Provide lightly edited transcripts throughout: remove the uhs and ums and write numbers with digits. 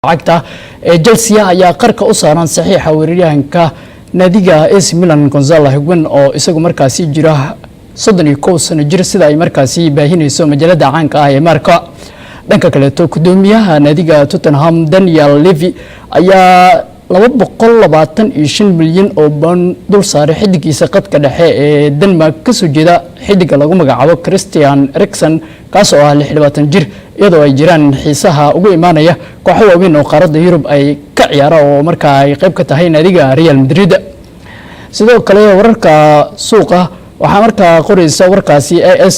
Cagta ee Chelsea ayaa qarka u saaran saxiixa weeraryahanka naadiga AC Milan, Gonzalo Higuain, oo isagu markaasi jira 31 sano jir, sida ay markaasi baahinayso majalada caanka ah ee Marca. Dhanka kaleeto, gudoomiyaha naadiga Tottenham, Daniel Levy, ayaa 225 milyan oo baan dul saaray xidigiisa qadka dhexe ee Denmark kasoo jeeda, xidiga lagu magacaabo Christian Eriksen, kaas oo ah 26 jir, iyadoo ay jiraan xiisaha ugu imaanaya kooxo waaweyn oo qaaradda Yurub ay ka ciyaara, oo markaa ay qayb ka tahay naadiga Real Madrid. Sidoo kale, wararka suuqa waxaa markaa qoreysa warkaasi AS.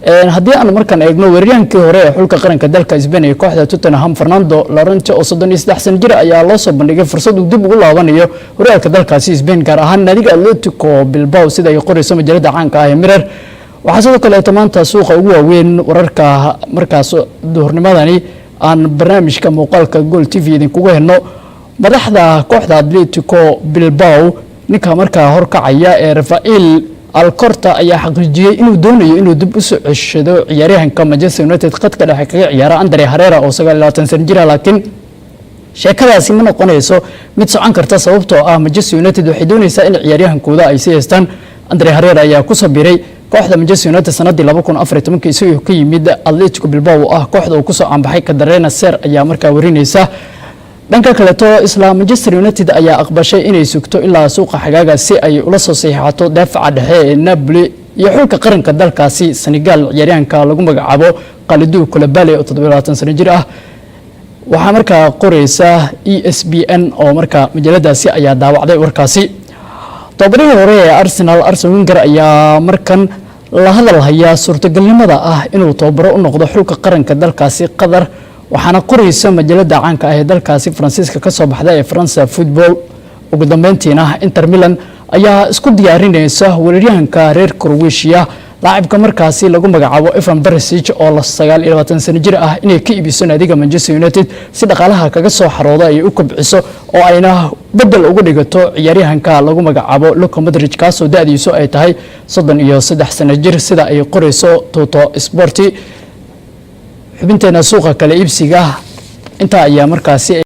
Haddii aan markaan eegno weeraryahankii hore ee xulka qaranka dalka Spain ee kooxda Tottenham, Fernando Llorente, oo 33 sano jir, ayaa loo soo bandhigay fursad uu dib ugu laabanayo horyaalka dalkaasi Spain, gaar ahaan naadiga Atletico Bilbao, sida ay qoreyso majalada caanka ah ee Mirror. Waxaa sidoo kaleeto maanta suuqa ugu waaweyn wararka markaas duhurnimadani aan barnaamijka muuqaalka Gool TV idinkugu helno, madaxda kooxda Atletico Bilbao, ninka markaa horkacaya ee Rafael Alcorta, ayaa xaqiijiyey inuu doonayo inuu dib usoo ceshado ciyaaryahanka Manchester United khadka dhexe kaga ciyaara, Ander Herrera, oo 29 sano jira. Laakiin sheekadaasi ma noqonayso mid socon karta, sababtoo ah Manchester United waxay doonaysaa in ciyaaryahankooda ay sii haystaan. Ander Herrera ayaa ku biiray kooxda Manchester United sanadii 2014-kii, isagoo ka yimid Atletico Bilbao, oo ah kooxda uu kusoo caanbaxay. Cadena SER ayaa markaa warinaysa. Dhanka kaleeto, isla Manchester United ayaa aqbashay inay sugto ilaa suuqa xagaaga si ay ula soo saxiixato daafaca dhexe ee Napoli iyo xulka qaranka dalkaasi Senegal, ciyaaryahanka lagu magacaabo Kalidou Koulibaly, oo 27 sano jir ah. Waxaa markaa qoreysa ESPN, oo markaa majaladaasi ayaa daawacday warkaasi. Tobabarihii hore ee Arsenal, Arsene Wenger, ayaa markan la hadal hayaa suurtagalnimada ah inuu tababaro u noqdo xulka qaranka dalkaasi Qatar, waxaana qoreysa majalada caanka ah ee dalkaasi Faransiiska kasoo baxda ee France Football. Ugu dambeyntiina, Inter Milan ayaa isku diyaarinaysa weeraryahanka reer Croatia, laacibka markaasi lagu magacaabo Ivan Perisic, oo la 29 sano jir ah, inay ka iibiso naadiga Manchester United si dhaqaalaha kaga soo xarooda ay u kobciso, oo ayna bedel ugu dhigato ciyaaryahanka lagu magacaabo Luka Modric, kaasoo da-diisu ay tahay 33 sano jir, sida ay qoreyso Tuttosport. Xubinteena suuqa kala iibsiga intaa ayaa markaasi.